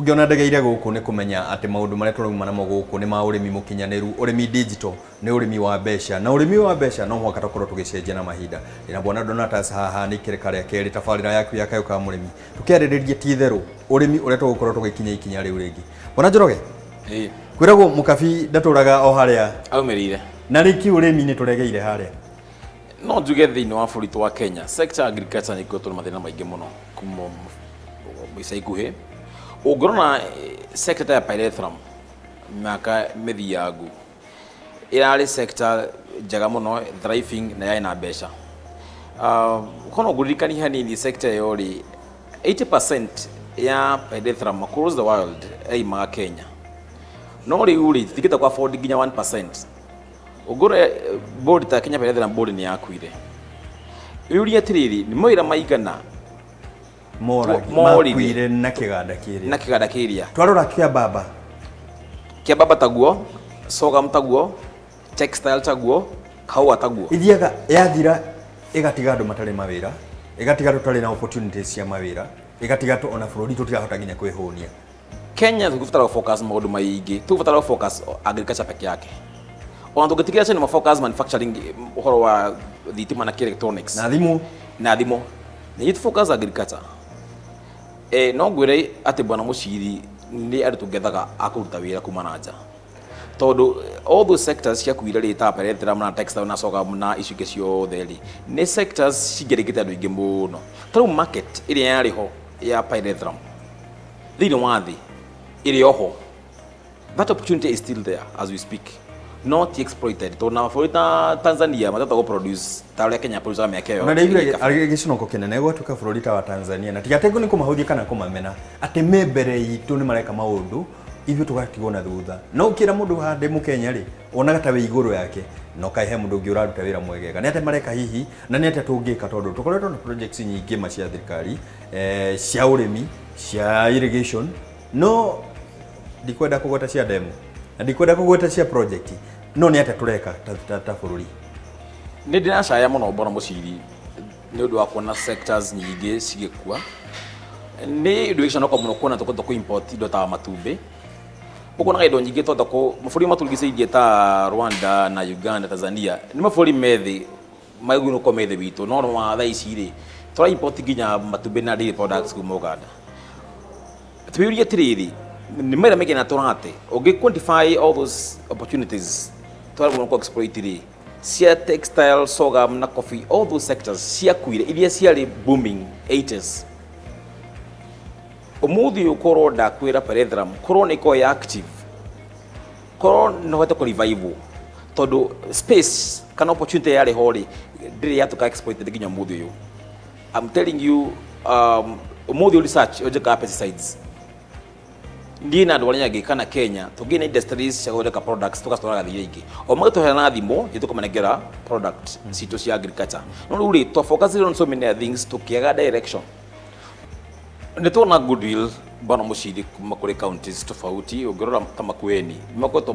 Ũngĩona ndegeire gũkũ nĩ kũmenya atĩ maũndũ marĩa tũrauma namo gũkũ nĩ ma ũrĩmi mũkinyanĩru, ũrĩmi digital, nĩ ũrĩmi wa mbeca, na ũrĩmi wa mbeca no mũhaka tũkorwo tũgĩcenjia na mahinda. Ndĩna bwana Donatus haha nĩ ikereka rĩa kerĩ tabarĩra yaku ya Kayũ ka Mũrĩmi, tũkĩarĩrĩria ti itherũ ũrĩmi ũrĩa tũgũkorwo tũgĩkinya ikinya rĩu rĩngĩ. Bwana Njoroge, Ĩĩ. kwĩragwo mũkabi ndatũraga o harĩa aumĩrĩire. Na rĩki ũrĩmi nĩ tũregeire harĩa. No njuge thĩinĩ wa bũrũri wa Kenya, sector ya agriculture nĩ ikoretwo na mathĩna maingĩ mũno kuma ica ikuhĩ. Ũngĩrora sector ta ya pyrethrum mĩaka mĩthiangu, ĩrarĩ sector njega mũno, thriving, na yarĩ na mbeca. Korwo no ngũririkanie hanini, sector ĩyo rĩ, 80% ya pyrethrum across the world yaimaga Kenya, no rĩu rĩ, tũtingĩhota kũ afford nginya 1%. Ũngĩrora board ta Kenya Pyrethrum Board nĩ yakuire. Wĩyũrie atĩrĩrĩ, nĩ mawĩra maigana morire makuire na kĩganda kĩrĩa? Na kĩganda kĩrĩa. Twarora kĩa mbamba. Kĩa mbamba taguo, sorghum taguo, textile taguo, kahũa taguo. Ithiaga yathira ĩgatiga andũ matarĩ mawĩra, ĩgatiga tũtarĩ na opportunities cia mawĩra, ĩgatiga ona bũrũri tũtirahota nginya kwĩhũnia. Kenya tũgũbatara focus maũndũ maingĩ, tũgũbatara focus agriculture peke yake. Ona tũngĩtigĩra China focus manufacturing, ũhoro wa thitima na electronics na thimũ. Na thimũ, na ithuĩ focus agriculture. No ngwĩre atĩ bwana Mũciri, nĩ andũ tũngethaga a kũruta wĩra kuma na nja, tondũ all those sectors ciakuire rĩ, ta pyrethrum na textile na sorghum na icio ingĩ ciothe rĩ, nĩ sectors cingĩrĩkĩte andũ aingĩ mũno. Ta rĩu market ĩrĩa yarĩ ho ya pyrethrum thĩinĩ wa thĩ ĩrĩ oho, that opportunity is still there as we speak, not exploited, tondũ na mabũrũri ta Tanzania matata gũ produce ta ũrĩa Kenya produce mĩaka ĩyo. Ona ndaiguire arĩ gĩconoko kĩnene gwatuĩka bũrũri ta wa Tanzania, na tiga atĩ nĩ kũmahũthia kana kũmamena, atĩ me mbere itũ nĩ mareka maũndũ, ithuĩ tũgatigwo na thutha. No ũkĩra mũndũ hande mũkenya rĩ, wonaga ta wĩ igũrũ yake, no kaĩ he mũndũ ũngĩ ũraruta wĩra mwegega. Nĩ atĩa mareka hihi, na nĩ atĩa tũngĩka, tondũ tũkoretwo na projects nyingĩ ma cia thirikari, cia ũrĩmi, cia irrigation, no ndikwenda kũgweta cia demo na ndikwenda kũgweta cia project, no nĩ atĩa tũreka ta bũrũri? Nĩ ndĩracaya mũno, bwana Mũciri, nĩ ũndũ wa kuona sectors nyingĩ cigĩkua. Nĩ ũndũ wĩ gĩconoko mũno kuona tũkũhota kũ import indo ta matumbĩ. Ũkonaga indo nyingĩ twahota kũ mabũrũri matũrigicĩirie ta Rwanda na Uganda, Tanzania, nĩ mabũrũri methĩ magĩrĩirwo gũkorwo me thĩ witũ, no nĩ thaa ici rĩ, tũra import nginya matumbĩ na dairy products kuma Uganda. Twĩyũrie atĩrĩrĩ, nĩ mawĩra maigana tũrate? Ũngĩ quantify all those opportunities twaragwo kũ exploit rĩ, cia textile, sorghum na coffee, all those sectors ciakuire iria ciarĩ booming 80s, ũmũthĩ ũyũ korwo ndakwĩra pyrethrum korwo nĩ ĩkorwo ĩ active, korwo no hote kũ revive, tondũ space kana opportunity yarĩ ho rĩ, ndĩrĩ yatuĩka exploited nginya ũmũthĩ ũyũ. I'm telling you, ũmũthĩ ũyũ research ũnjĩkaga pesticides, niĩ na andũ arĩa angĩ kana Kenya tũngĩ na industries cia gũthondeka products, tũgacitwara thĩ ingĩ, o magĩtũhera na thimũ, ithuĩ tũkamanengera product citũ cia agriculture. No rĩu rĩ, twa focus on so many things, tũkĩaga direction. Nĩ tuona goodwill, bwana Mũciri, kuma kũrĩ counties tofauti. Ũngĩrora ta Makueni, makoretwo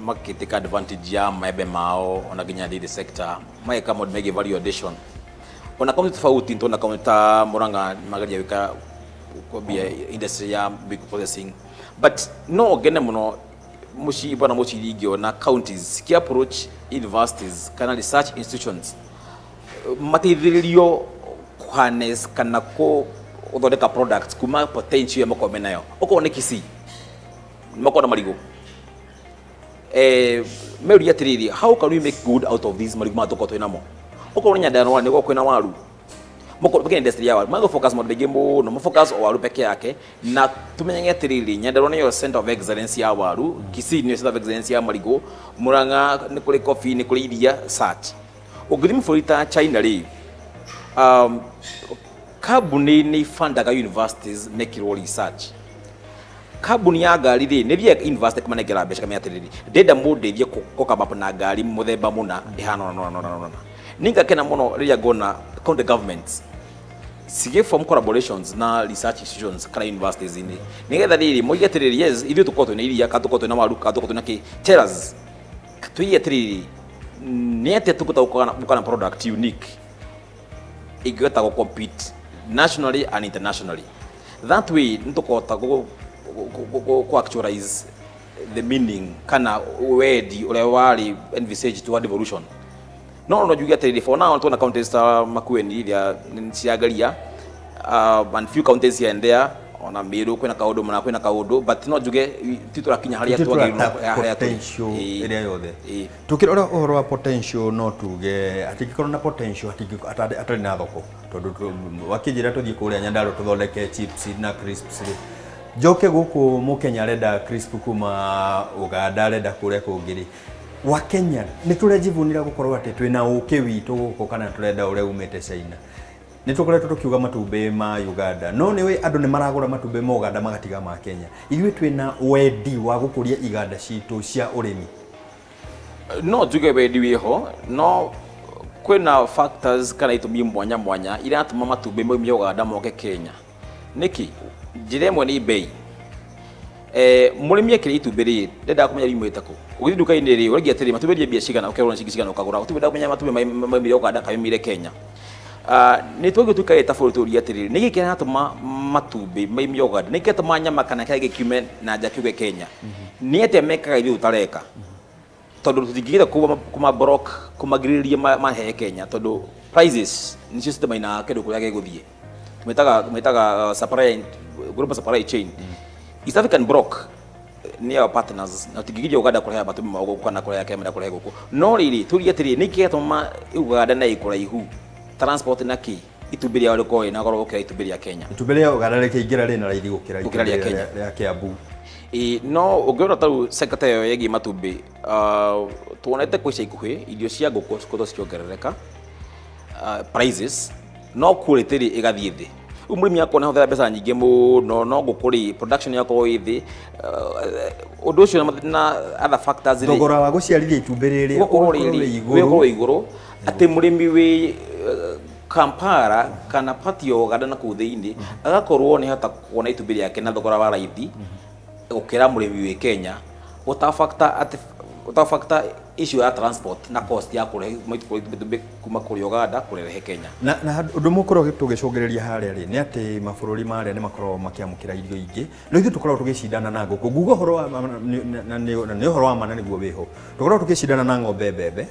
makĩtĩka advantage ya maembe mao, ona nginya dairy sector mageka maũndũ megiĩ value addition. Ona kaunti tofauti, nĩtuona kaunti ta Murang'a mageria gwĩka kwambia industry ya milk processing. But no ngene mũno mũci bwana Mũciri ingĩona counties ciki approach universities kana research institutions, mateithĩrĩrio harness kana gũthondeka products kuma potential ĩrĩa makoragwo menayo. Okorwo nĩ Kisii, makoragwo na marigũ, meũria atĩrĩrĩ, how can we make good out of these marigũ maya tũkorwo twĩ namo? Okorwo nĩ Nyandarũa, nĩguo kwĩna waru, makĩna industry ya waru, magũ focus maũndũ maingĩ mũno, ma focus o waru peke yake. Na tumenyage atĩrĩrĩ, Nyandarũa nĩyo center of excellence ya waru, Kisii nĩyo center of excellence ya marigũ, Murang'a nĩ kũrĩ coffee, nĩ kũrĩ iria such. Ũngĩthiĩ bũrũri ta China rĩ, kambuni nĩ ibandaga universities mekirwo research. Kambuni ya ngari rĩ, nĩ thiaga university kũmanengera mbeca, kamenya atĩrĩrĩ, ndĩrenda mũndeithie kũ come up na ngari mũthemba mũna ĩhana ũna na ũna na ũna. Nĩ ngakena mũno rĩrĩa nguona county governments cigĩ form collaborations na research institutions kana universities inĩ, nĩgetha rĩrĩ moige atĩrĩrĩ, yes, ithuĩ tũkorwo twĩna iria, kana tũkorwo twĩna waru, kana tũkorwo twĩna kĩ, tell us, tuige atĩrĩrĩ, nĩ atĩa tũkũhota gũka na product unique ĩngĩhota gũ compete nationally and internationally. That way nĩ tũkũhota kũ actualize the meaning kana wendi ũrĩa warĩ envisaged wa devolution. No njuge atĩrĩrĩ, for now tuona counties ta Makueni iria nĩ ciangaria, and few counties here and there, ona Meru kwĩna kaũndũ mana kwĩna kaũndũ, but no njuge ti tũrakinya harĩa twagĩrĩirwo harĩa tũrĩ. Potential ĩrĩa yothe. Ĩĩ. Tukirora ũhoro wa potential, no tuge hatingĩkorwo na potential hatarĩ na thoko, tondũ wakĩnjĩra tũthiĩ kũrĩa Nyandarua tũthondeke chips na crisps rĩ, njoke gũkũ mũkenya arenda crisp kuma Uganda, arenda kũrĩa kũngĩ rĩ, wa Kenya nĩ tũrejivunira gũkorwo atĩ twĩna ũkĩ witũ gũkũ kana tũrenda ũrĩa umĩte China? Nĩ tũkoretwo tũkiuga matumbĩ ma Uganda, no nĩ ũĩ andũ nĩ maragũra matumbĩ ma Uganda magatiga ma Kenya. Ithuĩ twĩna wendi wa gũkũria iganda citũ cia ũrĩmi? No njuge wendi wĩho, no kwĩna factors kana itũmi mwanya mwanya iratũma matumbĩ maumie Uganda moke Kenya. Nĩkĩ? Njĩra ĩmwe nĩ bei. Mũrĩmi akĩrĩa itumbĩ rĩ, ndendaga kũmenya riumĩte kũ. Ũgĩthiĩ nduka-inĩ rĩ, ũrengia atĩrĩ, matumbĩ endia mbia cigana, ũkerwo nĩ ciringi cigana, ũkagũra. Gũtirĩ kũmenya matumbĩ maumire Uganda kana maumire Kenya. Nĩ twagĩrĩirwo tũikare ta bũrũri tũrie atĩrĩrĩ, nĩkĩ kĩratũma matumbĩ maumio Uganda, nĩkĩ kĩratũma nyama kana kĩrĩa kĩngĩ kiume na nja kiuge Kenya? Nĩ atĩa mekaga ithuĩ tũtareka? Tondũ tũtingĩgĩra kuma block kũmagirĩrĩria mahehe Kenya, tondũ prices nĩcio citemainaga kĩndũ kũrĩa gĩgũthiĩ. Tũmĩtaga supply, global supply chain. East African bloc nĩ our partners, na tũtingĩgiria Uganda kũrehe matumbĩ mao gũkũ kana kũrehe Kenya kũrehe gũkũ. No rĩrĩ, tũrie atĩrĩrĩ, nĩkĩ gĩatũma Uganda na ĩ kũraihu transport na kĩ itumbĩ rĩao rĩkorwo rĩna goro gũkĩra itumbĩ rĩa Kenya? Itumbĩ rĩa Uganda rĩkĩingĩra rĩna raithi gũkĩra gũkĩra rĩa itumbĩ Kenya. Rĩa Kiambu. Ĩ, no ũngĩrora ta rĩu sector ĩyo ĩgiĩ matumbĩ, tuonete kwa ica ikuhĩ irio cia ngũkũ cikoretwo cikĩongerereka prices, no quality rĩ ĩgathiĩ thĩ. Rĩu mũrĩmi akorwo nĩ ahũthĩra mbeca nyingĩ mũno, no ngũkũ rĩ production yakorwo ĩ thĩ. Ũndũ ũcio na other factors rĩ, thogora wa gũciarithia itumbĩ rĩrĩ ũgakorwo ũgakorwo rĩrĩ wĩ ũgakorwo igũrũ. Wĩ igũrũ atĩ mũrĩmi wĩ Kampala kana pati ya Uganda na kũu thĩinĩ agakorwo nĩ hota kuona itumbĩ rĩake na thogora wa raithi gũkĩra mũrĩmi wĩ Kenya, gũta factor atĩ gũta factor issue ya transport na cost ya kũrehe matumbĩ kuma kũrĩa Uganda kũrehe Kenya. Na ũndũ mũkorwo tũgĩcũngĩrĩria harĩa rĩ nĩ atĩ mabũrũri marĩa nĩ makoragwo makĩamũkĩra irio ingĩ, no ithuĩ tũkoragwo tũgĩcindana na ngũkũ. Nguga ũhoro wa na nĩ ũhoro wa ma na nĩguo wĩho. Tũkoragwo tũgĩcindana na ng'ombe mbembe,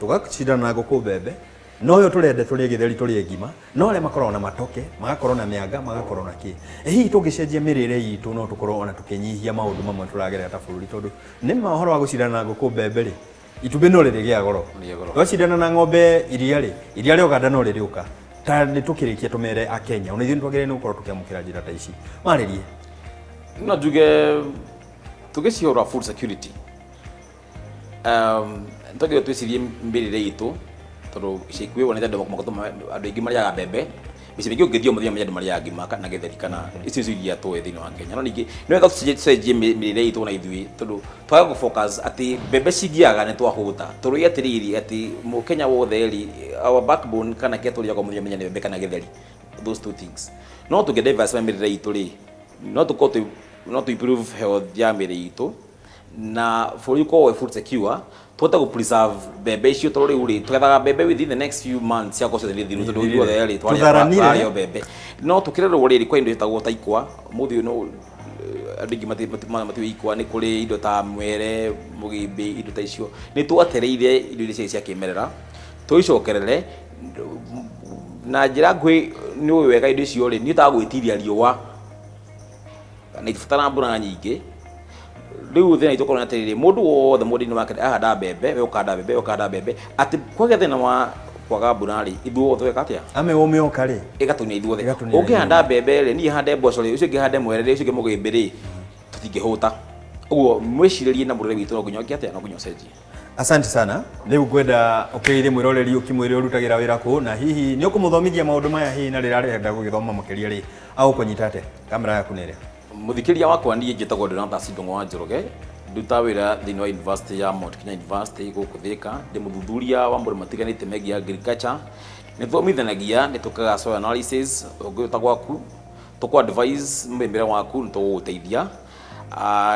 tũgacindana na ngũkũ mbembe, no yo tũrende tũrĩe gĩtheri, tũrĩe ngima, no arĩa makoragwo na matoke, magakorwo na mĩanga, magakorwo na kĩ. Hihi tũngĩcenjia mĩrĩre itũ no tũkorwo ona tũkĩnyihia maũndũ mamwe tũragerera ta bũrũri? Tondũ nĩ ma ũhoro wa gũcindana na ngũkũ mbembe rĩ, itumbĩ no rĩrĩgĩa goro. Rĩgĩe goro. Twacindana na ng'ombe iria rĩ, iria rĩa Uganda no rĩrĩũka. Ta nĩ tũkĩrĩkia tũmere Akenya ona ithuĩ nĩ twagĩrĩire nĩ gũkorwo tũkĩamũkĩra njĩra ta ici marĩrie. No njuge tũgĩciũra food security, twagĩrĩirwo twĩcirie mĩrĩre itũ, tondũ ica ikuhĩ wonete andũ andũ aingĩ marĩaga mbembe. Mĩciĩ mĩingĩ ũngĩthiĩ ũmũthĩ ũmenye andũ marĩaga ngima na gĩtheri kana icio nĩcio iria tũĩ thĩinĩ wa Kenya. No ningĩ nĩ wega tũcenjie mĩrĩre itũ na ithuĩ, tondũ twaga gũ focus atĩ mbembe cingĩaga nĩ twahũta. Tũrũe atĩrĩrĩ, atĩ mũkenya wothe rĩ, our backbone kana kĩrĩa tũrĩaga o mũthenya mũthenya nĩ mbembe kana gĩtheri, those two things. No tũngĩ diversify mĩrĩre itũ rĩ, no tũkorwo twĩ no tũ improve health ya mĩrĩ itũ na bũrũri ũkorwo wĩ food secure, tũhote gũ preserve mbembe icio, tondũ rĩu rĩ tũgethaga mbembe within the next few months ciakorwo ciothe nĩ thiru, tondũ ithuothe rĩ Tũtharanire. twarĩa mbembe. No tũkĩrerwo rĩrĩ, kwa indo ciĩtagwo ta ikwa, mũthĩ ũyũ no andũ aingĩ matiũĩ ikwa. Nĩ kũrĩ indo ta mwere, mũgĩmbĩ, indo ta icio. Nĩ twatereire indo iria ciarĩ cia kĩmerera, tũicokerere na njĩra nguhĩ. Nĩ ũĩ wega indo icio rĩ nĩ ihotaga gwĩtiria riũa na itibataraga mbura nyingĩ. Rĩu thĩna itũ ũkorwo nĩ atĩrĩrĩ, mũndũ wothe mũndũ-inĩ wake ahanda mbembe, we ũkahanda mbembe, we ũkahanda mbembe, atĩ kwagĩa thĩna wa kwaga mbura rĩ, ithuothe tweka atĩa? Ame ũmĩoka rĩ. Ĩgatũnia ithuothe. Ĩgatũnia. Ũngĩhanda mbembe rĩ, niĩ hande mboco rĩ, ũcio ũngĩ hande mwere rĩ, ũcio ũngĩ mũgĩmbĩ rĩ, tũtingĩhũta. Ũguo mwĩcirĩrie na mũrĩre witũ no nginya ũke atĩa, no nginya ũcenjie. Asante sana. Rĩu ngwenda ũkĩgeithie mwĩroreri, ũkĩmwĩre ũrutagĩra wĩra kũ, na hihi nĩ ũkũmũthomithia maũndũ maya, hihi na rĩrĩa arenda gũgĩthoma makĩria rĩ, agũkũnyita atĩa? Kamera yaku nĩ ĩrĩa. Mũthikĩria wakwa, niĩ njĩtagwo Donatus Ndung'u wa Njoroge. Ndutaga wĩra thĩinĩ wa University ya Mount Kenya University gũkũ Thika. Ndĩ mũthuthuria wa maũndũ matiganĩte megiĩ agriculture. Nĩ tũthomithanagia, nĩ tũkaga soil analysis. Ũngĩũta gwaku tũkũ advise mũrĩmĩre waku, nĩ tũgũgũteithia.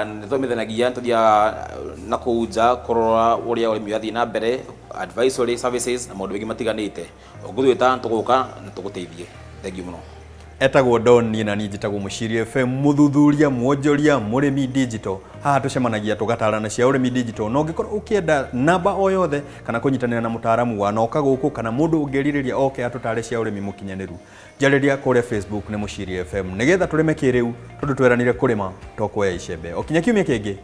Nĩ tũthomithanagia, nĩ tũthiaga na kũu nja kũrora ũrĩa ũrĩmi ũrathiĩ na mbere, advisory services na maũndũ maingĩ matiganĩte. Ũngĩtwĩta tũgũka na tũgũteithie. Thengiũ mũno. Etagwo Don, niĩ na niĩ njĩtagwo Mũciiri FM, mũthuthuria, mwonjoria, mũrĩmi digital. Haha tũcemanagia tũgatarana cia ũrĩmi digital. Na ũngĩkorwo ũkĩenda namba o yothe kana kũnyitanĩra na mũtaaramu wanoka gũkũ kana mũndũ ũngĩrirĩria oke atũtare cia ũrĩmi mũkinyanĩru, njarĩria kũrĩa Facebook nĩ Mũciiri FM, nĩgetha tũrĩme kĩrĩu, tondũ tweranire kũrĩma to kuoya icembe. O kinya kiumia kĩngĩ.